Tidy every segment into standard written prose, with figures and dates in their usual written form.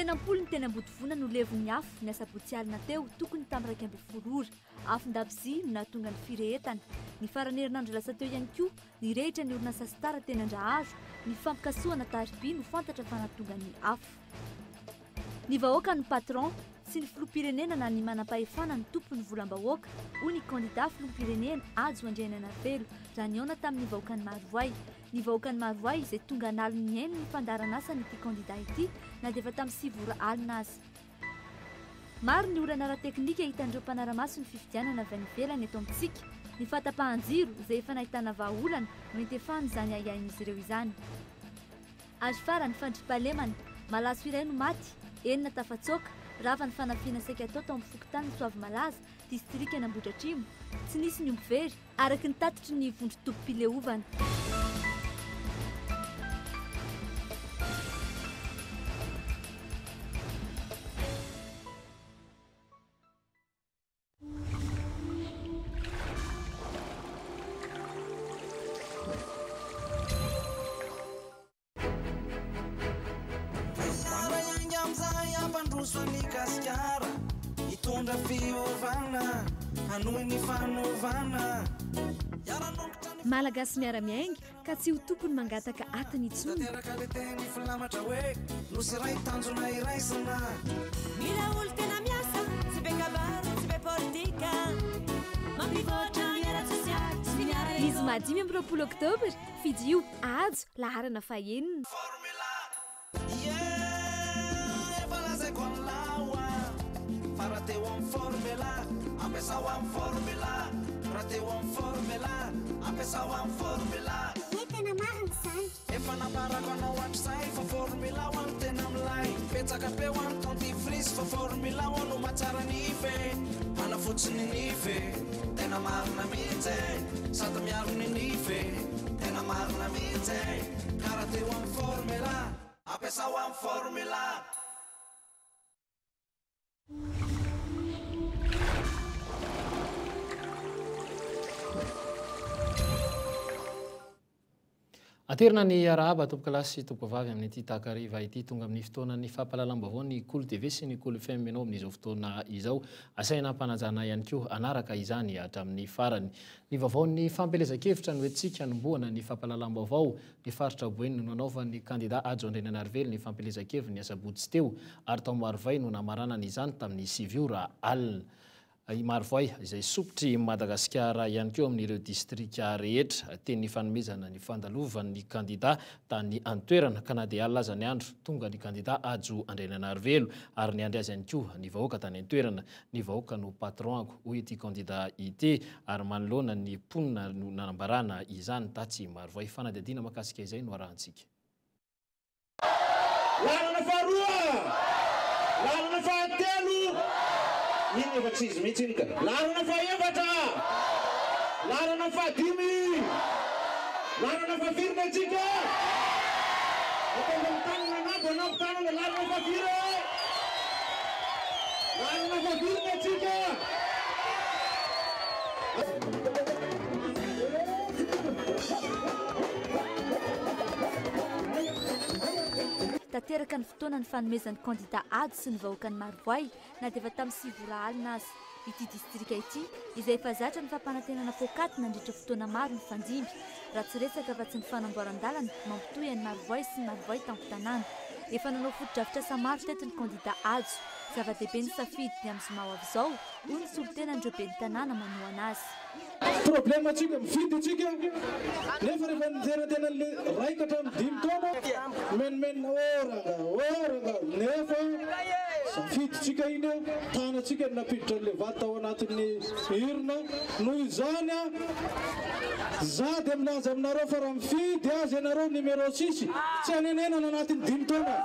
Tsena am-polony teny Ambodivona no levon'ny afo ny asabotsy alina teo tokony tamin'ny 11 ora. Afon-dakozia no nahatonga ny firehetana. Ny faran'ny herinandro lasa teo ihany koa, nirehitra ny orinasa Star teny Andraharo. Ny fampikasohana tariby no fantatra fa nahatonga ny afo. Ny vahoaka no patron, tsy ny filoham-pirenena na ny manam-pahefana no tompon'ny volam-bahoaka, hoy ny kandida filoham-pirenena Hajo Andrianainarivelo raha nihaona tamin'ny vahoakan'i Marovoay. Ny vahoakan'i Marovoay izay tonga an'aliny nihaino ny fandaharanasan'ity kandida ity na dia efa tamin'ny 9 ora alina aza. Maro ny olana ara-teknika hitan'ireo mpanara-maso ny fifidianana avy any ivelany eto amintsika. Ny fahatapahan-jiro, izay efa nahitana vahaolana, no entefan'izany ahiahin'izy ireo izany. Ary farany, fandriampahalemana. Malaso iray no maty, enina tafatsoaka, rava ny fanafihana saika hatao tao amin'ny fokontanin'i Soavimalaza, distrikan'Ambohidratrimo. Tsy nisy ny omby very. Araka ny tatitry ny vondron-tobim-pileovana. Hiara-hiainga amin'izay hampandroso an'i Gasikara, hitondra fiovana, hanohy ny fanovana. Hiara-nongotra ny. Malagasy miara-miainga ka tsy ho tompony mangataka atiny intsony. Tanteraka le teny filamatra hoe Nosy iray tanjona iraisana. Mila olo tena miasa, tsy be kabary, tsy be politika, mampivoatra ny ara-tsosialy sy ny ara-ekonomika. Ny zoma 25 oktobra, fidio Hajo, laharana fahenina. Formula Yeah efa lazaiko an'lah oa Fa raha teo am formula Ampiasao am formula Raha teo am formula Ampiasao am formula Ye tena marina izany. Efa nambarako anao hatrizay Fa formula oa no tena milay Betsaka be oa ny dentifrice Fa formula oa no mahatsara nify e Manafotsy ny nify e Tena marina mihitsy e Sady miaro ny nify e Tena marina mihitsy e Ka raha teo amin'ny formula Ampiasao amin'ny formula. Aterina ny arahaba tompokolahy sy tompokovavy amin'ity takariva ity. Tonga amin'ny fotoanan'ny fampahalalam-baovao ny Kolo TV sy ny Kolo FM ianao amin'izao fotoana izao. Asaina ampanajana ihany koa hanaraka izany hatramin'ny farany. Ny vaovaon'ny fampielezan-kevitra no entintsika hanombohana ny fampahalalam-baovao. Ny faritra Boeny no nanaovan'ny kandida Hajo Andrianainarivelo ny fampielezan-keviny ny asabotsy teo ary tao Marovay no namaranany izany tamin'ny 9 ora alina. I Marovoay, izay sopitr'i Madagasikara ihany koa amin'ireo distrika rehetra. Teny nifanomezana ny fandalovan'ny kandida tany an-toerana, ka na dia alina aza ny andro, tonga ny kandida Hajo Andrianainarivelo ary niandry azy ihany koa ny vahoaka tany an-toerana. Ny vahoaka no patron-ko, hoy ity kandida ity, ary manoloana ny mponina no nanambarana izany tatsy Marovoay. Fanadihadiana mahakasika izay no arahantsika. Lalana faharoa, lalana fahatelo, iny efa tsy izy mihitsy iny ka, lalana fahefatra, lalana fahadimy, lalana fahafiry ny antsika? Ataovy amin'ny tanana anabo, anabo tanana, lalana fahafiry e? Lalana fahafiry ny antsika? Tanteraka ny fotoana nifanomezan'ny kandida ady sy ny vahoakan'i Marovoay na dia efa tamin'ny 9 ora alina aza. Ity distrika ity, izay efa zatra ny fampanantenana poakaty nandritra fotoana maro nifandimby, raha tsy resaka afa-tsy ny fanamboaran-dalana mampitohy an'i Marovoay sy Marovoay tampon-tanàna. Efa nanao fotodrafitrasa maro teto ny kandida Hajo. Zava-dehibe ny safidy ny amin'ny zoma ho avy izao, hoy ny solontenan'ireo ben'ny tanàna manohana azy. Problème tsika mifidy tsika nefa rehefa niterantena le ray ka hatramin'ny dimy taona mimenomenona oh rangah oh rangah nefa safidy tsika iny a tana tsika no nampiditra an'le vady tao anatin'ny urne noho izany a za dia milaza aminareo fa raha mifidy azy ianareo numéro six tsy hanenenana anatin'ny dimy taona.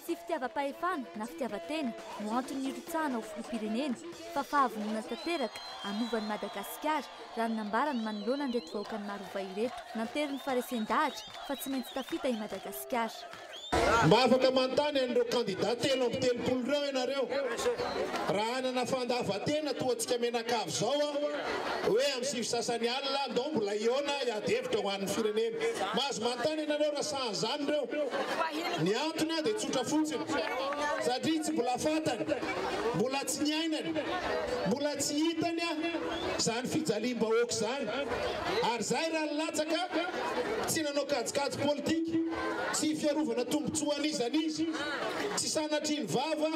Tsy fitiavam-pahefana na fitiavan-tena no antony nirotsahana ho filoham-pirenena fa fahavononana tanteraka hanova an'i Madagasikara, raha ny nambarany manoloana an'ireto vahoakan'i Marovay ireto. Nanteriny faharesen-dahatra fa tsy maintsy tafita i Madagasikara. Mba afaka manontany an'ireo kandida 33 ireo ianareo raha hanana fandavan-tena toa antsika mianakavy izao hoe amin'ny sivy sasany alina andao mbola hihaona hiady hevitra ho an'ny firenena. Mahazo manontany ianareo raha sahy an'izany ireo. Ny antony dia tsotra fotsiny satria tsy mbola fantany, mbola tsy niainany, mbola tsy hitany izany fijaliam-bahoaka izany. Ary izahay raha nilatsaka tsy nanao kajikajy politika, tsy fiarovana tombontsoa an'iza n'iza, tsy sanatria ny vava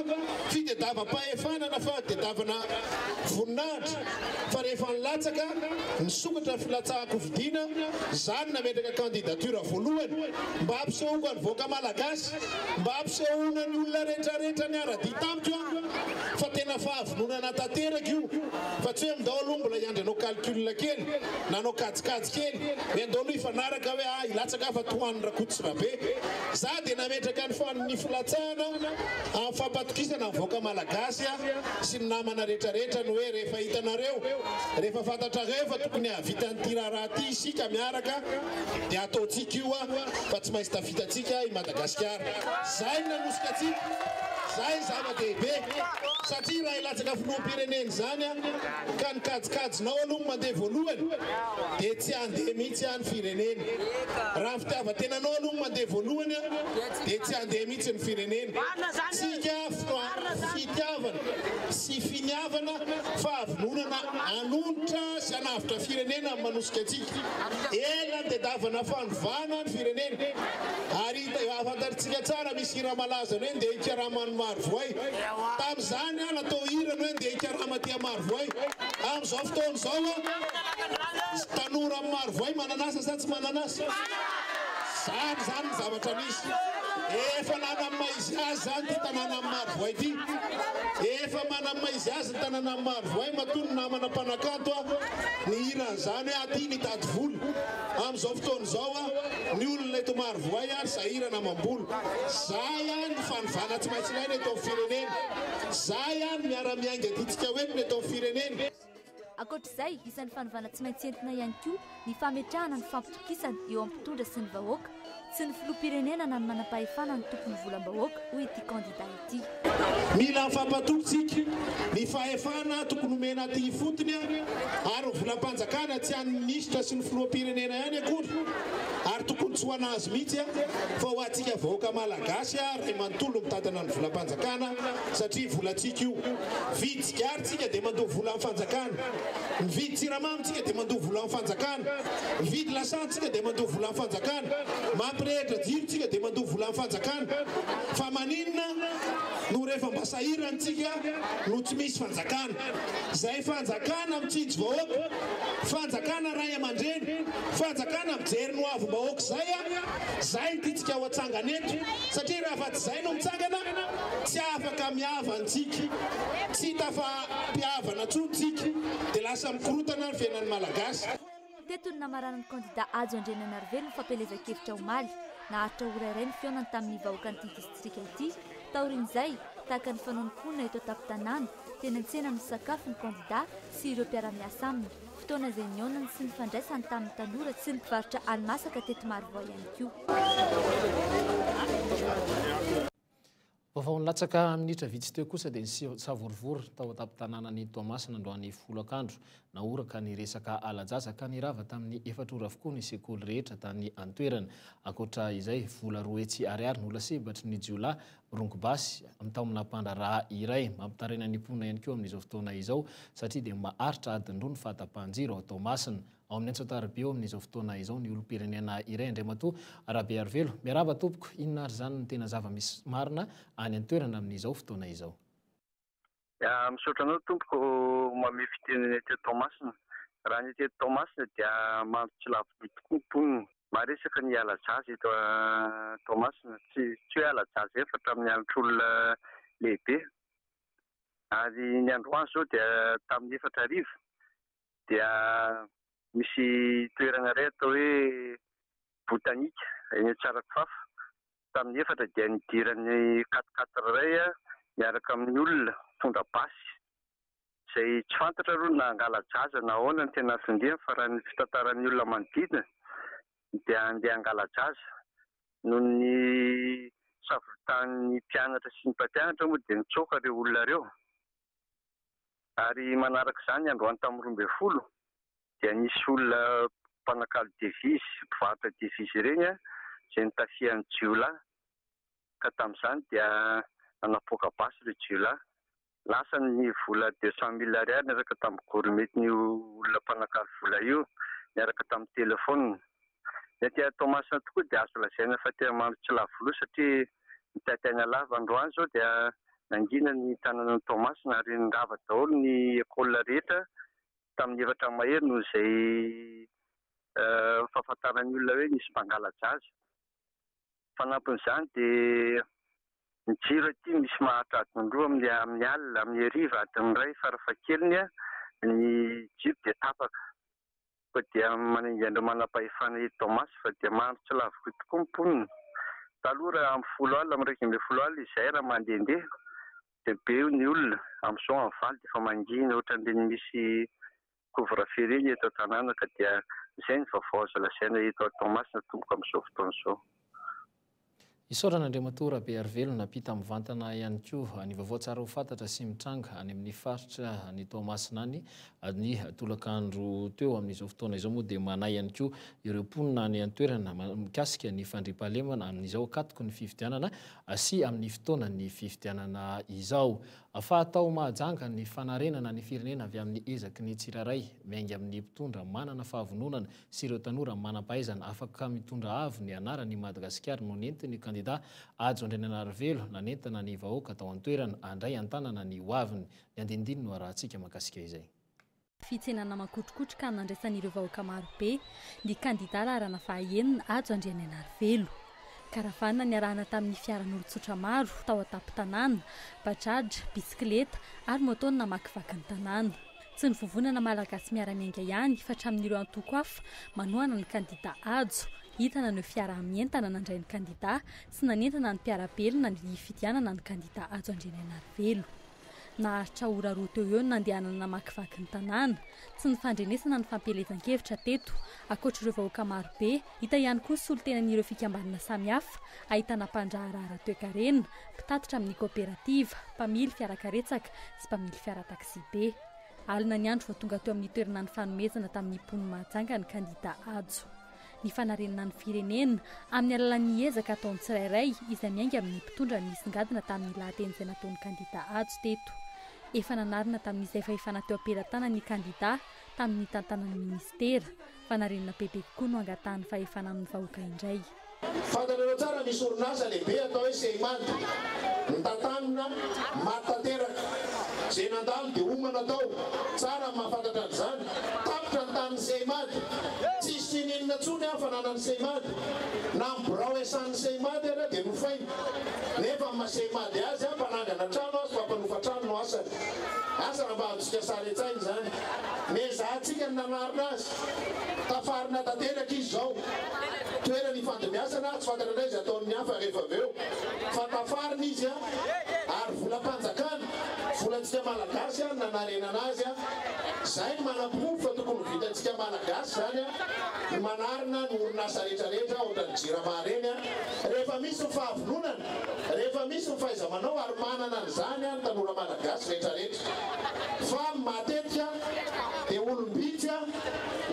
fitediavam-pahefana na fitediavana voninahitra, fa rehefa nilatsaka, nisokatra ny filatsahan-kofidina, izaho no nametraka candidature voalohany mba hampisehoako ny vahoaka malagasy, mba hampisehoana ny olona rehetrarehetra niara-dia tamiko aho fa tena fahavononana tanteraka io, fa tsy hoe mindao aloha mbola hiandry hanao calcul kely na hanao kajikajy kely hoe andao aloha hifanaraka hoe ah hilatsaka aho fa tohano Rakoto sy Rabe. Za dia nametraka ny fan ny filatsahana amin'ny fampatokisana ny vahoaka malagasy sy ny namana rehetrarehetra ny hoe rehefa hitanareo, rehefa fantatrareo fa tokony hahavita an'ity raharaha ity isika miaraka dia ataontsika io fa tsy maintsy tafitantsika i Madagasikara. Zay no nanosika antsika, zay ny zava-dehibe satria raha hilatsaka filoham-pirenena izany ka ny kajikajinao aloha no mandeha voalohany dia tsy handeha mihitsy ny firenena. Raha ny fitiavan-tenanao aloha no mandeha voalohany dia tsy handeha mihitsy ny firenena. Tsika fitiavana sy finiavana fahavononana hanonitra sy hanavotra firenena no manosika antsika. Ela nitadiavana fanovana ny firenena ary fantatritsika tsara misy hira malaza ny hoe ndeha hikarama any Marovoay. Tamin'izany natao hira ny hoe ndeha hikarama aty Marovoay. Amin'izao fotoana izao tanora amin'ny Marovoay manana asa sa tsy manana asa? Zany izany ny zavatra nisy. Efa nanana maha izy azy izany ity tanànan'i Marovoay ity. Efa manana maha izy azy ny tanànan'i Marovoay matoa ny namana mpanakanto nihira an'izany hoe aty nitady vola. Amin'izao fotoana izao ny olona eto Marovoay ary sahirana amam-bola. Zay ny fanovana tsy maintsy ilaina eto amin'ny firenena. Zay ny miara-miainga tiantsika hoentina eto amin'ny firenena. Ankoatra izay, isan'ny fanovana tsy maintsy entina ihany koa ny fametrahana ny fampitokisana eo amin'ny mpitondra sy ny vahoaka. Tsy ny filoham-pirenena na ny manam-pahefana no tompon'ny volam-bahoaka, hoy ity kandida ity. Mila mifampatoky tsika. Ny fahefana tokony homena aty ifotony ary ny volam-panjakana tsy an'ny minisitra sy ny filoham-pirenena ihany akory ary tokony tsy ho an'azy mihitsy fa ho antsika vahoaka malagasy ray manontolo mitantana ny volam-panjakana satria volantsika io. Mividy sigara tsika dia mandoa vola amin'ny fanjakana. Mividy siramamy tsika dia mandoa vola amin'ny fanjakana. Mividy lasantsy tsika dia mandoa vola amin'ny fanjakana. Mampirehitra jiro tsika dia mandoa vola amin'ny fanjakana. Fa maninona no rehefa mba sahirana tsika no tsy misy fanjakana? Izay fanjakana mitsinjo vahoaka, fanjakana ray aman-dreny, fanjakana mijery ny hoavim-bahoaka izay, izay no tiantsika ho atsangana eto. Satria raha fa tsy izay no mitsangana, tsy afaka mihavana tsika. Tsy hita fa mpihavana intsony tsika, dia lasa mikorotana ny fiainan'ny Malagasy. Teto no namaranan'ny kandida Hajo Andriananarivelo ny fampielezan-kevitra omaly. Naharitra ora iray ny fihaonany tamin'ny vahoakan'ity distrika ity. Taorian'izay, tahaka ny fanaon'ny mponina eto an-tampon-tanàna, teny an-tsena no nisakafo ny kandida sy ireo mpiara-miasa aminy. Fotoana izay nihaonany sy nifandraisany tamin'ny tanora sy ny mpivarotra hani-masaka teto Marovoay ihany koa. Vaovao nilatsaka minitra vitsy teo kosa dia nisavorovoro tao an-tampon-tanànan'i Toamasina androany folakandro. Nahoraka ny resaka ala-jaza ka nirava tamin'ny efatra ora avokoa ny sekoly rehetra tany an-toerana. Ankoatra izay, vola 200 ariary no lasibatry ny jiolahy mirongo basy tao amina mpandraharaha iray. Mampitaraina ny mponina ihany koa amin'izao fotoana izao satria dia maharitra adiny roa ny fahatapahan-jiro ao Toamasina. Ao amin'ny antso an-tariby eo amin'izao fotoana izao ny olom-pirenena iray, Andriamatoa Rabearivelo. Miarahaba tompoko, inona ary izany no tena zava-misy marina any an-toerana amin'izao fotoana izao? Misaotra anao tompoko mamehy fitenena eto Toamasina. Raha ny eto Toamasina dia mandry tsy lavo-doha tokoa ny mponina. Maresaka ny hala-jaza eto Toamasina. Tsy hoe hala-jaza ihany fa hatramin'ny halatr'olona lehibe. Ary ny androany izao dia tamin'ny efatra hariva dia misy toerana iray atao hoe Botanika eny Antsarakofafa. Tamin'ny efatra dia nidiran'ny quatre quatre iray miaraka amin'ny olona mitondra basy izay tsy fantatra aloha na hangala-jaza na ahoana no tena anton-diany fa raha ny fitantaran'ny olona manodidina dia handeha hangala-jaza noho ny. savoritahan'ny mpianatra sy ny mpampianatra moa dia nitsoaka ireo olona ireo. Ary manaraka izany, androany tamin'ny 12 dia nisy olona mpanakalo devizy, mpivarotra devizy ireny izay notafihan'ny jiolahy ka tamin'izany dia nanapoaka basy ireo jiolahy. Lasa ny vola 200 mille ariary niaraka tamin'ny gourmette-n'io olona mpanakalo vola io niaraka tamin'ny telefaonina. Ny aty Toamasina tokoa dia azo lazaina fa tena mandro tsy lavo loha satria nitaitaina lava. Androany izao dia nangina ny tanànan'i Toamasina ary nirava daholo ny école rehetra tamin'ny efatra mahery noho izay fahafantaran'ny olona hoe nisy mpangala-jaza. Fanampin'izany dia ny jiro aty misy maharitra adiny roa amin'ny amin'ny alina, amin'ny hariva adiny iray farafahakeliny ny jiro dia tapaka. Koa dia manainga an'ireo manam-pahefana eto Toamasina fa dia mandry tsy laviko tokoa ny mponina. Taloha raha amin'ny folo alina, amin'ny 11 alina izahay raha mandehandeha dia be ny olona, amin'izao amin'ny valo dia efa mangina ohatran'ireny misy couvre-feu ireny eto an-tanàna ka dia izay ny vaovao azo lazaina eto Toamasina tompoko amin'izao fotoana izao. Isaorana Andriamatoa Rabearivelo nampita mivantana ihany koa ny vaovao tsara ho fantatra sy mitranga any amin'ny faritra any Toamasina any ny tolakandro teo. Amin'izao fotoana izao moa dia manahy ihany koa ireo mponina any an-toerana mikasika ny fandriampahalemana amin'izao ankatoky ny fifidianana sy amin'ny fotoanan'ny fifidianana izao. Fa atao Mahajanga ny fanarenana ny firenena avy amin'ny ezaky ny tsirairay, miainga amin'ny mpitondra manana fahavononana sy ireo tanora manam-pahaizana afaka mitondra avo ny anaran'i Madagasikara no nentin'ny kandida Hajo Andriananarivelo nanentana ny vahoaka tao an-toerana handray an-tanana ny hoaviny. Ny andinindiny no arahantsika mahakasika izay. Fitsenana makotrokotroka nandraisan'ireo vahoaka marobe ny kandida laharana faha-enina Hajo Andrianainarivelo. Caravane niarahana tamin'ny fiaran'olon-tsotra maro tao an-tampon-tanàna, bajaj, bisikileta ary moto no namakivaky ny tanàna. Tsy ny vovonana Malagasy miara-miainga ihany fa hatramin'ireo antoko hafa manohana ny kandida Hajo, hita naneho fiaraha-mientana nandray ny kandida sy nanentana ny mpiara-belona ny hifidianana ny kandida Hajo Andrianainarivelo. Naharitra ora roa teo eo ny nandehanana namakivaky ny tanàna. Tsy nifandrenesana ny fampielezan-kevitra teto. Ankoatra ireo vahoaka marobe, hita ihany koa solontenan'ireo fikambanana samihafa, ahitana mpandraharaha ara-toekarena, mpitatitra amin'ny kaoperativa, mpamily fiarakaretsaka sy mpamily fiara taksibe. Alina ny andro vao tonga teo amin'ny toerana nifanomezana tamin'ny mponin'i Mahajanga ny kandida Hajo. Ny fanarenana ny firenena, amin'ny alalan'ny ezaka ataon'ny tsirairay, izay miainga amin'ny mpitondra nisongadina tamin'ny lahateny izay nataon'ny kandida Hajo teto. Efa nanarina tamin'izay fahefana teo am-pelatanany ny kandida tamin'ny nitantanany minisitera. Fanarenana bebe kokoa no angatahany fahefana amin'ny vahoaka indray. Fantatrareo tsara misy orinasa lehibe atao hoe Seimad, nitantanina, maty tanteraka. Izay nandalo dia homana tao. Tsara ny mahafantatra an'izany. Tapitra ny tanin'ny Seimad. Tsisy n'inon'inona intsony an fananan'ny Seimad. Na ny birao iasan'ny Seimad ara dia nofaina. Nefa amin'ny maha Seimad azy an, mpanangana trano azy, mpampanofa trano no asany. Asa raha mba azontsika sary an-tsaina izany. Nezahantsika ny nanarina azy. Tafarina tanteraka izy izao. Toerana ifandimbiasana, tsy fantatra indray izay ataon'ny hafa rehefa avy eo. Fa tafarina izy an, ary volam-panjakana, volantsika Malagasy an, nanarenana azy an. Izay no manaporofo fa tokony ho vitantsika Malagasy izany an, ny manarina ny orinasa rehetra rehetra ohatran'ny Jirama ireny an. Rehefa misy ny fahavononana, rehefa misy ny fahaiza-manao ary manana an'izany an ny tanora Malagasy rehetra rehetra. Fa matetika dia olom-bitsy an,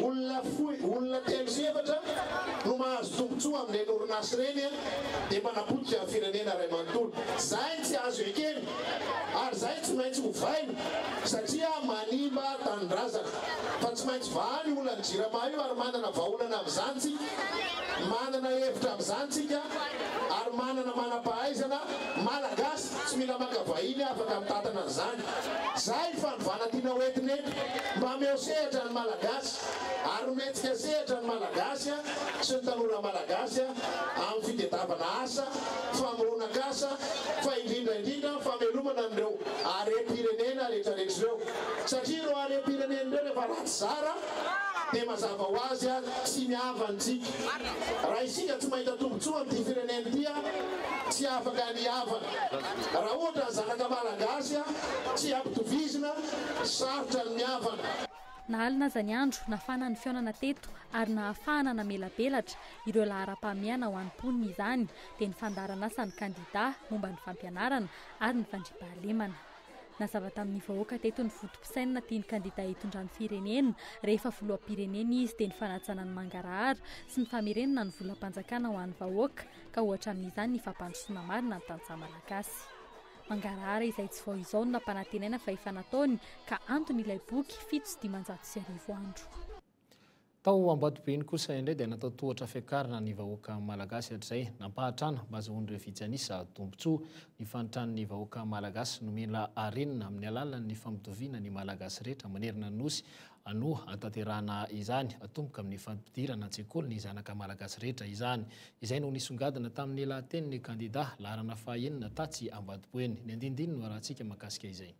olona fohy, olona telo sy efatra no mahazo tombontsoa amin'ireny orinasa ireny dia manapotika ny firenena iray manontolo. Izay tsy azo ekena ary izay tsy maintsy ovaina satria manimba tanindrazana. Fa tsy maintsy vahana io olan'ny Jirama io ary manana vahaolana amin'izany tsika, manana hevitra amin'izany tsika ary manana manam-pahaizana Malagasy tsy mila maka vahiny afaka mitantana an'izany. Izay ny fanovana tiana ho entina eto. Mba ameo sehatra ny Malagasy ary omentsika sehatra ny Malagasy sy ny tanora Malagasy amin'ny fitedavana asa, famoronak'asa fa indrindra indrindra famelomana an'ireo harem-pirenena rehetrarehetra ireo. Satria ireo harem-pirenena ireo rehefa ratsy zara dia mazava ho azy tsy mihavana isika. Raha isika tsy mahita tombotsoa amin'ity firenena ity tsy afaka ny hihavana. Raha ohatra ny zanaka Malagasy tsy ampitovizina, sarotra ny mihavana. Na alina aza ny andro, nafana ny fihaonana teto ary nahafahana namelabelatra ireo laharam-pahamehana ho an'ny mponina izany dia ny fandaharan'asan'ny kandida momba ny fampianarana ary ny fandriampahalemana. Nazava tamin'ny vahoaka teto ny foto-pisainana tian'ny kandida hitondra ny firenena rehefa filoham-pirenena izy dia ny fanajana ny mangarahara sy ny famerenana ny volam-panjakana ho an'ny vahoaka ka ohatra amin'izany ny fampandrosoana marina ny tantsaha malagasy. Mangarahara izay tsy vao izao no nampanantenaina fa efa nataony ka antony ilay boky 1507 andro. Tao Ambatobe iny kosa indray dia natao tohatra fiakarana ny vahoaka malagasy hatrizay. Nampahantrana mba azahoan'ireo vitsy an'isa tombontsoa. Ny fahantran'ny vahoaka malagasy no mila harenina amin'ny alalan'ny fampitoviana ny malagasy rehetra manerana ny Nosy no hahatanterahana izany. Atomboka amin'ny fampidirana an-tsekoly ny zanaka malagasy rehetra izany. Izay no nisongadina tamin'ny lahatenin'ny kandida laharana fahaenina tatsy Ambatoboeny. Ny andinindininy no arahantsika mahakasika izay.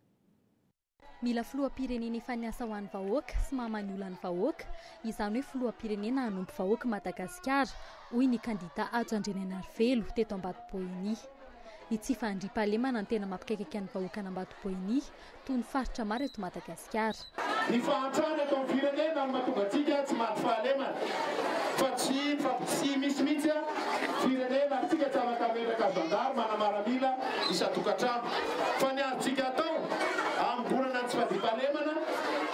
Mila filoham-pirenena efa niasa ho an'ny vahoaka sy mamaha ny olan'ny vahoaka, izany hoe filoham-pirenena hanompo vahoaka Madagasikara, hoy ny kandida Hajo Andrianainarivelo teto Ambatoboeny. Ny tsy fahandriampahalemana no tena mampikaikaika ny vahoakan'Ambatoboeny, toy ny faritra maro eto Madagasikara. Ny fahantrana eto amin'ny firenena no mahatonga antsika tsy mandry fahalemana fa tsy tsy misy mihitsy firenena ary tsika tsy afaka hametraka gendarme na maramila isan-tokantrano fa ny azontsika atao hamongorana ny tsy fandriampahalemana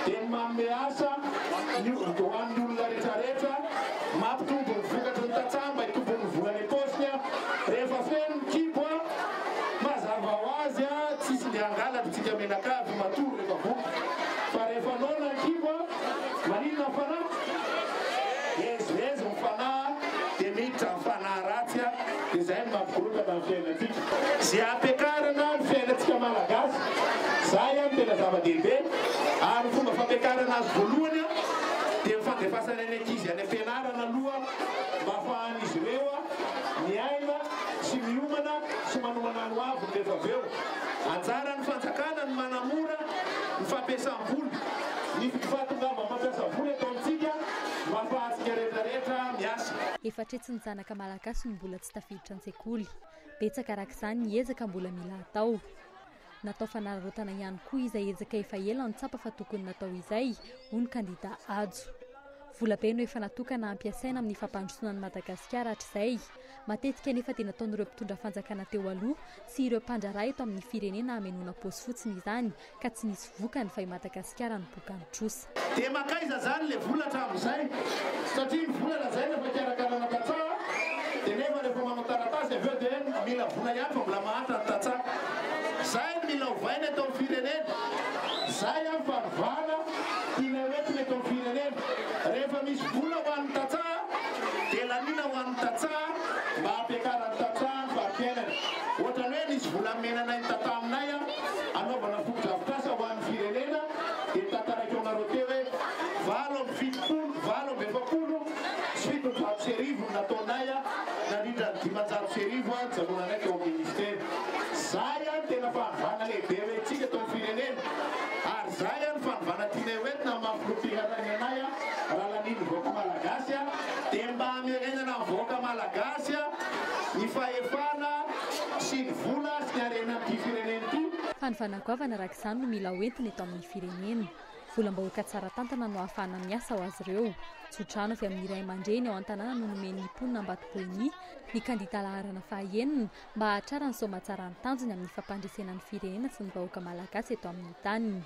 dia ny manome asa ny ho an'ny olona rehetrarehetra, mampitombo ny vokatry ny tantsaha mba hitombon'ny vola any am-paosiny rehefa feno ny kibo. Mazava ho azy a, tsisy ndeha hangalatra tsika menakavy matory rehefa voky fa rehefa noana ny kibo a, maninona ny fanahy? Vezivezy ny fanahy dia miditra ny fanahy ratsy a, dia zay no mampikorontana ny fiainantsika. Ze hampiakarana ny fiainantsika malagasy, zay a no tena zava-dehibe, ary ny fomba fampiakarana azy voalohany a dia ny fandefasana ny ankizy any am-pianarana aloha mba afahan'izy ireo a miaina sy miomana sy manomana ny hoaviny rehefa avy eo. Anjaran'ny fanjakana ny manamora ny fampiasam-bola, ny fahatongavana mampiasa vola eto amintsika mba afahantsika rehetra rehetra miasa. Efatretsy ny zanaka malagasy no mbola tsy tafiditra an-tsekoly. Betsaka araka izany ny ezaka mbola mila atao. Natao fanararaotana ihany koa izay ezaka efa ela no tsapa fa tokony natao izay, hoy ny kandida Hajo. Volabe no efa natokana hampiasaina amin'ny fampandrosoana an'i Madagasikara hatrizay. Matetika anefa dia nataon'ireo mpitondra fanjakana teo aloha sy ireo mpandraharaha eto amin'ny firenena hamenoana paosy fotsiny izany ka tsy nisy vokany fa i Madagasikara no bokan'ny trosa. Dia mankaiza zany le vola hatramin'izay? Satria ny vola lazaina fa hikarakarana tantsaha dia nefa rehefa manao taratasy avy eo dia mila vola ihany fa mbola mahantra ny tantsaha. Zay no mila ovaina eto amin'ny firenena. Zay an fanovana tianay ho entina eto amin'ny firenena. Rehefa misy vola ho an'ny tantsaha dia laniana ho an'ny tantsaha mba hampiakaran'ny tantsaha ny fari-piainany. Ohatran'ny hoe nisy vola nomena anay nitataminay hanaovana fotodrafitrasa ho an'ny firenena dia notantaraiko anareo teo hoe 1748 no nataonay nandritra ny 1500 nijanonanay teo amin'ny ministera. Zay no tena fanovana lehibe hoentintsika eto amin'ny firenena ary zay no fanovana tianay hoentina amin'ny maha filoham-pirenena anay raha lanian'ny vahoaka malagasy dia mba hamerenana amin'ny vahoaka malagasy ny fahefana sy ny vola sy ny harenan'ity firenena ity. Fanovana goavana araka izany no mila hoentina eto amin'ny firenena. Volam-bahoaka tsara tantana no ahafahana miasa ho azy ireo. Tsodrano avy amin'ny ray aman-dreny ao an-tanàna no nomen'ny mponina Ambatoboeny ny kandida laharana fahaenina mba hahatrarany soamatsara ny tanjony amin'ny fampandresena ny firenena sy ny vahoaka malagasy eto amin'ny taniny.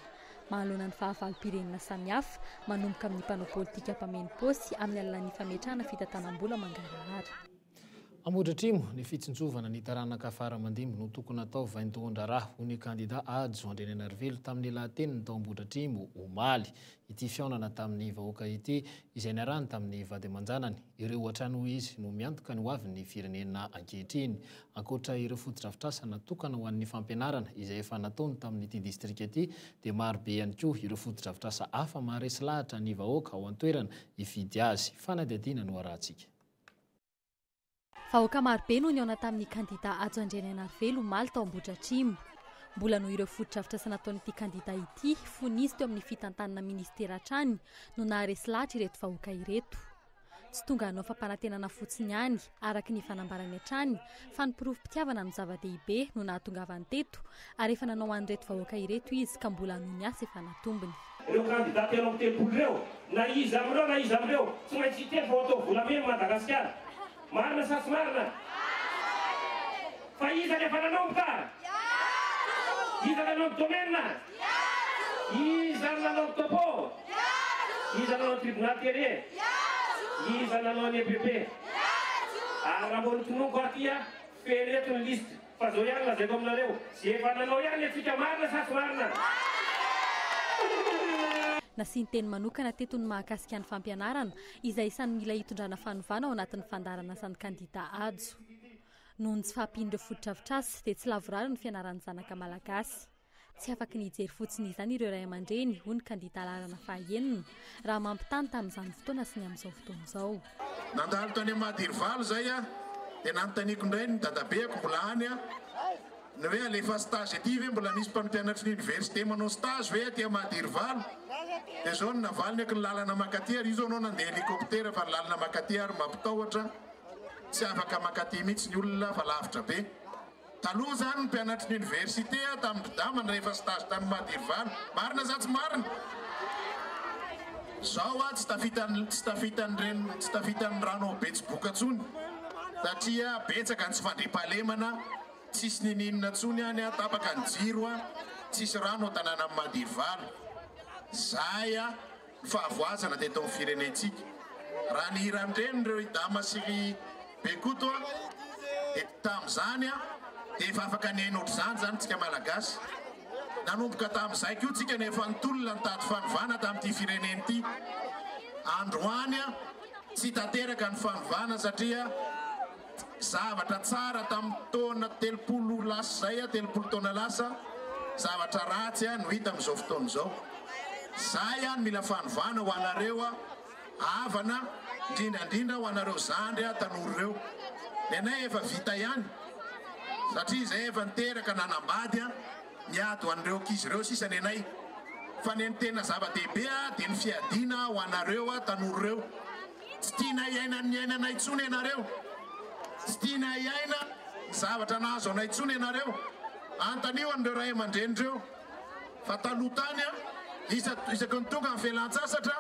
Manoloana ny fahavalom-pirenena samihafa, manomboka amin'ny mpanao politika mpameno paosy amin'ny alalan'ny fametrahana fitantanam-bola mangarahara. Ambohidratrimo, ny fitsinjovana ny taranaka fara aman-dimby no tokony hatao vaindohan-draharaha, hoy ny kandida Hajo Andrianainarivelo tamin'ny lahateniny tao Ambohidratrimo omaly. Ity fihaonana tamin'ny vahoaka ity, izay niarahany tamin'ny vady aman-janany. Ireo hatrany, hoy izy, no miantoka ny hoavin'ny firenena ankehitriny. Ankoatra ireo fotodrafitrasa natokana ho an'ny fampianarana izay efa nataony tamin'ity distrika ity dia maro be ihany koa ireo fotodrafitrasa hafa maharesy lahatra ny vahoaka ao an-toerana hifidy azy. Fanadihadiana no arahantsika. Vahoaka marobe no nihaona tamin'ny kandida Hajo Andrianainarivelo omaly tao Ambohidratrimo. Mbola noho ireo fotodrafitrasa nataon'ity kandida ity fony izy teo amin'ny fitantanana minisitera hatrany no naharesy lahatra ireto vahoaka ireto. Tsy tonga hanao fampanantenana fotsiny ihany, araka ny fanambarany hatrany, fa ny porofom-pitiavana no zava-dehibe no nahatongavany teto ary efa nanao an'ireto vahoaka ireto izy ka mbola hanohy ny asa efa natombony. Ireo kandida 33 ireo, na iza amin'ireo na iza amin'ireo, tsy maintsy hiteny fa ho atao volamena Madagasikara. Marina sa tsy marina? Fa iza no efa nanomboka? Iza nanao ny domaine? Iza no nanao ny topo? Iza nanao ny tribunal terrier? Iza nanao ny EPP? Ary raha mbola notononiko aty a, feno eto ny liste. Fa zao ihany lazaiko aminareo, ze efa nanao ihany antsika marina sa tsy marina? Nasiany teny manokana teto ny mahakasika ny fampianarana, izay isan'ny mila hitondrana fanovana ao anatin'ny fandaharanasan'ny kandida Hajo. Noho ny tsy fahampian'ireo fotodrafitrasa dia tsy lavorary ny fianaran'ny zanaka malagasy. Tsy afaky ny hijery fotsiny izany ireo ray aman-dreny, hoy ny kandida laharana faha-enina, raha mampitaha ny tamin'izany fotoana sy ny amin'izao fotoana izao. Nandalo tany Amadirivaly izay aho dia nanontaniako indray ny dadabeako mbola any aho ny hoe alefa stage aty ve mbola misy mpampianatry ny université manao stage ve aty Amadirivaly dia izao no navaliny aky ny lalana mankaty ary io izao anao nandeha hélicoptère fa ny lalana mankaty ary mampitahotra tsy afaka mankaty mihitsy ny olona fa lavitra be. Taloha izany ny mpianatry ny université tamin-dry Damana rehefa stage tany Madirovalo. Marina sa tsy marina? Zao aho tsy tafitan'ny tsy tafitan'ireny tsy tafitan'ny rano ao Betsiboka tsony satria betsaka ny tsy fandriampahalemana, tsisy ninininona tsony any, tapaka ny jiro, tsisy rano ao tanànan'i Madirovalo. Zay ny fahavoazana teto amin'ny firenentsika. Raha ny hiran-dreny ireo i Dama sy ry Bekoto a, dia tamin'izany a, dia efa afaka niaina ohatr'izany izany tsika Malagasy. Nanomboka tamin'izay koa tsika no efa nitolona nitady fanovana tamin'ity firenena ity. Androany a, tsy tanteraka ny fanovana satria zavatra tsara tamin'ny taona 30 lasa izay, 30 taona lasa, zavatra ratsy no hita amin'izao fotoana izao. Zay no mila fanovana ho anareo havana, indrindra indrindra ho anareo zandry tanora ireo. Ny anay efa vita ihany satria izay efa niteraka nanambady, miady ho an'ireo ankizy ireo sisa ny anay. Fa ny tena zava-dehibe dia ny fiadiana ho anareo tanora ireo. Tsy tianay hiaina ny niainanay intsony ianareo. Tsy tianay hiaina ny zavatra nahazo anay intsony ianareo. Anontanio an'ireo ray aman-dreny ireo fa taloha tany, isaky ny tonga ny fialan-tsasatra,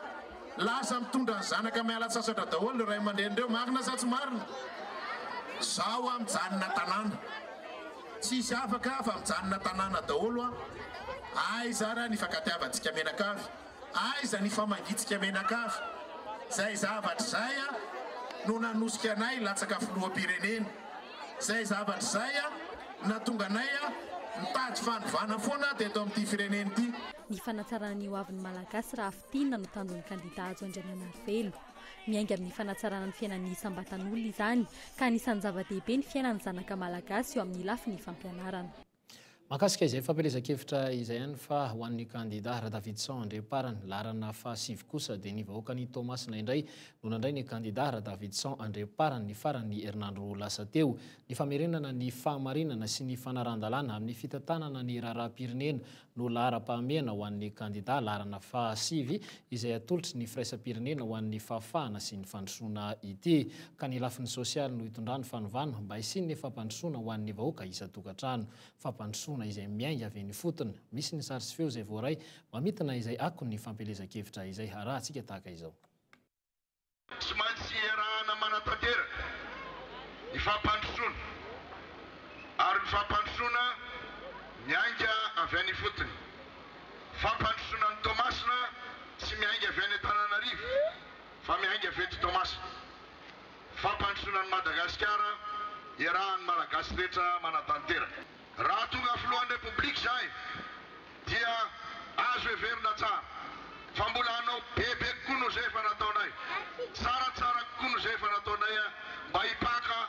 lasa mitondra ny zanaka miala sasatra daholo ireo ray aman-dreny ireo. Marina sa tsy marina? Izao aho mijanona an-tanàna. Tsisy afaka fa mijanona an-tanàna daholo aho. Aiza ary ny ifankatiavantsika mianakavy? Aiza ny famangitsika menakavy? Zay zavatra izay no nanosika anay latsaka filoham-pirenena. Zay zavatra izay no nahatonga anay nitady fanovana foana teto amin'ity firenena ity. Ny fanatsarana ny hoavin'ny Malagasy raha fintinina no tanjon'ny kandida Hajo Andriananarivelo. Miainga amin'ny fanatsarana ny fiainan'ny isam-batan'olona izany ka anisan'ny zava-dehibe ny fiainan'ny zanaka Malagasy eo amin'ny lafiny fampianarana. Mahakasika izay fampielezan-kevitra izay ihany fa ho an'ny kandida Radavidson Andriamparany, laharana fahasivy kosa dia ny vahoakan'i Toamasina indray no nandray ny kandida Radavidson Andriamparany ny faran'ny herinandro lasa teo. Ny famerenana ny fahamarinana sy ny fanarahan-dalàna amin'ny fitantanana ny raharaham-pirenena no laharam-pahamehana ho an'ny kandida laharana fahasivy izay atolotry ny Firaisam-pirenena ho an'ny fahafahana sy ny fandrosoana ity. Ka ny lafiny sosialy no hitondrany fanovana mba hisian'ny fampandrosoana ho an'ny vahoaka isan-tokantrano. Fampandrosoana izay miainga avy eny ifotony. Misy ny sary sy feo izay voaray mamintina izay akon'ny fampielezan-kevitra izay harahantsika tahaka izao. Tsy maintsy iarahana manatanteraka ny fampandrosoana ary ny fampandrosoana miainga avy any ifotony. Fampandrosoana an'i Toamasina tsy miainga avy any Antananarivo fa miainga avy eto Toamasina. Fampandrosoana an'i Madagasikara iarahan'ny Malagasy rehetra manatanteraka. Raha tonga filohan'ny Repoblika izahay dia azo heverina tsara fa mbola hanao bebe kokoa noho izay efa nataonay, tsaratsara kokoa noho izay efa nataonay mba hipaka